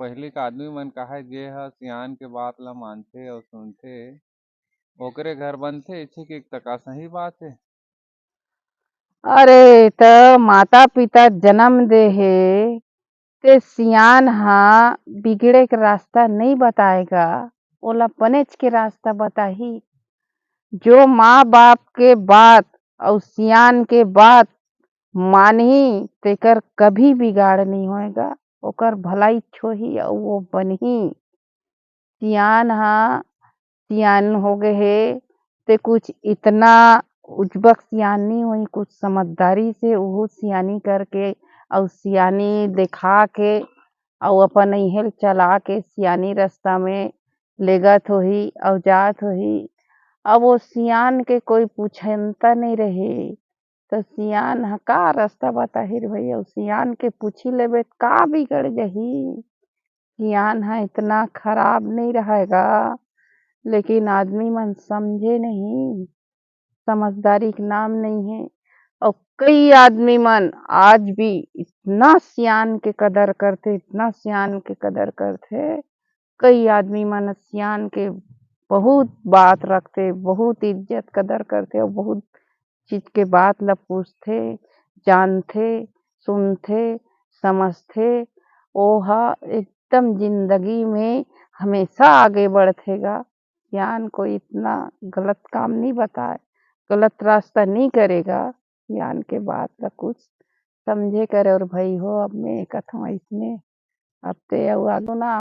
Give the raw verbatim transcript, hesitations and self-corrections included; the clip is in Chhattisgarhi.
पहिली के आदमी मन कहय, जे ह सियान के बात ल मानथे अउ सुनथे, ओकरे घर बनथे। इच्छे के एक तका सही बात हे। अरे, त माता पिता जन्म दे हे, ते सियान हा बिगड़े के रास्ता नहीं बताएगा, ओला बनेच के रास्ता बताही। जो माँ बाप के बात अउ सियान के बात मानही, तेकर कभी बिगाड़ नहीं होएगा, ओकर भलाई होही अउ वो बनही। सियान हा सियान हो गए हे, ते कुछ इतना उजबक सियान नहीं होही, कुछ समझदारी से उहू सियानी करके अउ सियानी दिखा के अउ अपन इहेल चला के सियानी रास्ता में लेगत होही अउ जात होही। अब वो सियान के कोई पूछनता नहीं रही, तो सियान ह का रास्ता बताही रे भई? अउ सियान के पूछी लेबे त का बिगड़ जही? सियान ह इतना खराब नहीं रहेगा, लेकिन आदमी मन समझे नहीं, समझदारी के नाम नहीं है। और कई आदमी मन आज भी इतना सियान के कदर करथे, इतना सियान के कदर करथे। कई आदमी मन सियान के बहुत बात रखथे, बहुत इज्जत कदर करथे और बहुत चीज के बात ला पूछथे, जानथे, सुनथे, समझथे। ओ ह एकदम जिंदगी में हमेशा आगे बढ़थे गा। सियान कोई इतना गलत काम नहीं बताए, गलत रास्ता नहीं करेगा। सियान के बात ला कुछ समझे करे। और भई हो, अब मैं कथों इसने, अब ते अउ आगू ना